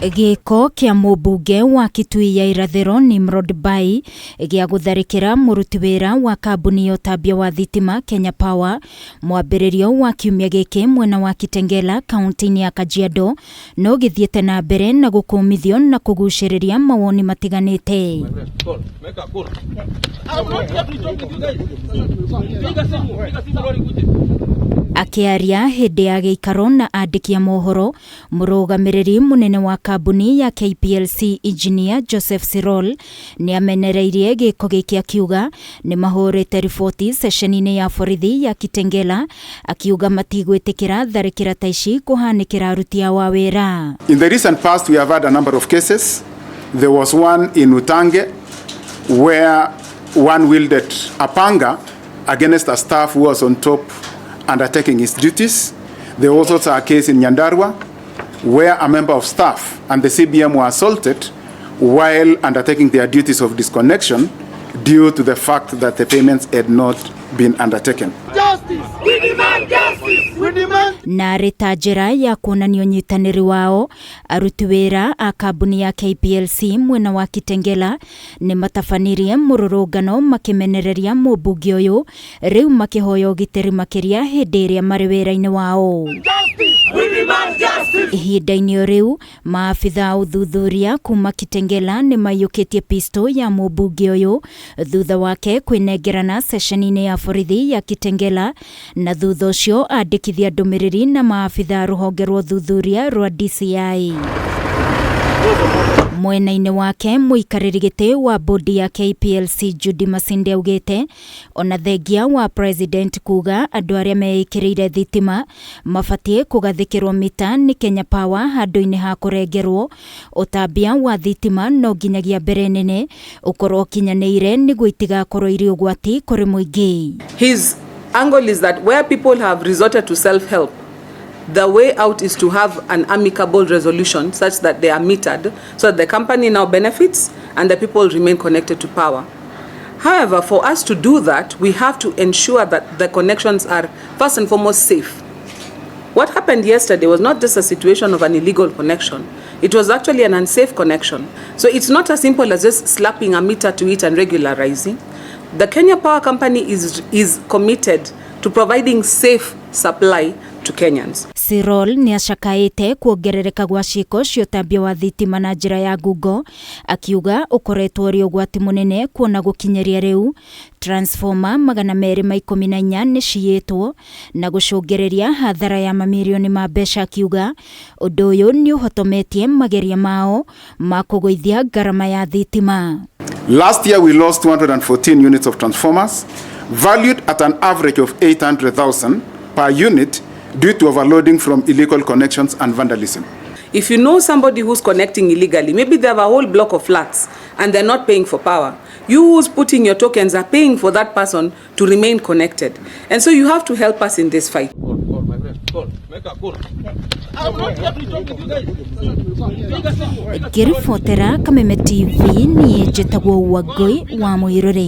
Gĩko kĩa mũmbunge wa Kitui ya Irathĩro Nimrod Bai gĩa gũtharĩkĩra mũruti wĩra wa kambuni ya ũtambia wa thitima Kenya Power mwambĩrĩrio wa kiumia gĩkĩ mwena wa Kitengela kaunti-inĩ ya Kajiado no gĩthiĩte na mbere na gũkũmithio na kũgucĩrĩria mawoni matiganĩte. Akĩaria hĩndĩ ya gĩikaro na andĩki a mohoro, mũrũgamĩrĩri mũnene wa kambuni ya KPLC Engineer Joseph Sirol nĩ amenereirie gĩko gĩkĩ akiuga nĩ mahũrĩte riboti ceceni-inĩ ya borithi ya Kitengela akiuga matigwĩtĩkĩra tharĩkĩra ta ici kũhanĩkĩra aruti ao a wĩra. In the recent past, we have had a number of cases. There was one in Utange where one wielded a panga against a staff who was on top undertaking his duties. There was also a case in Nyandarua where a member of staff and the CBM were assaulted while undertaking their duties of disconnection due to the fact that the payments had not been undertaken. Justice! We demand justice! We demand Na arĩ ta njĩra ya kuonania ũnyitanĩri wao, aruti wĩra a kambuni ya KPLC mwena wa Kitengela nĩ matabanirie mũrũrũngano makĩmenereria mũmbunge ũyũ rĩu makĩhoya ũgitĩri makĩria hĩndĩ ĩrĩa marĩ wĩra-inĩ wao. Justice! We demand justice! Ihinda-inĩ o rĩu, maabitha a ũthuthuria kuma Kitengela nĩ maiyũkĩtie pistol ya mũmbunge ũyũ thutha wake kwĩnengerana ceceni-inĩ ya borithi ya Kitengela na thutha ũcio andĩkithia ndũmĩrĩri na maabitha a rũhonge rwa ũthuthuria rwa DCI. Mwena-inĩ wake mũikarĩri gĩtĩ wa bodi ya KPLC Judy Masinde augĩte ona thengia wa president kuga andũ arĩa meĩkĩrĩire thitima mabatiĩ kũgathĩkĩrwo mita nĩ Kenya Power handũ-inĩ ha kũrengerwo ũtambia wa thitima no nginyagia mbere nene ũkorwo ũkinyanĩire nĩguo itigakorwo irĩ ũgwati kũrĩ mũingĩ. His angle is that where people have resorted to self-help, the way out is to have an amicable resolution such that they are metered, so that the company now benefits and the people remain connected to power. However, for us to do that, we have to ensure that the connections are first and foremost safe. What happened yesterday was not just a situation of an illegal connection. It was actually an unsafe connection. So it's not as simple as just slapping a meter to it and regularizing. The Kenya Power Company is committed to providing safe supply to Kenyans. Sirol nĩ acakaĩte kuongerereka gwa ciĩko cia ũtambia wa thitima na njĩra ya ngungo akiuga ũkoretwo ũrĩ ũgwati mũnene kuona gũkinyĩria rĩu transformer 214 nĩ ciyĩtwo na gũcũngĩrĩria hathara ya mamirioni ma mbeca akiuga ũndũ ũyũ nĩ ũhotometie mageria mao ma kũgũithia ngarama ya thitima. Last year, we lost 214 units of transformers, valued at an average of 800,000 per unit due to overloading from illegal connections and vandalism. If you know somebody who's connecting illegally, maybe they have a whole block of flats and they're not paying for power. You who's putting your tokens are paying for that person to remain connected. And so you have to help us in this fight. I'm not here to talk with you guys. Ngĩribotera Kameme TV niĩ njĩtagwo Wangũi wa Mũirũrĩ.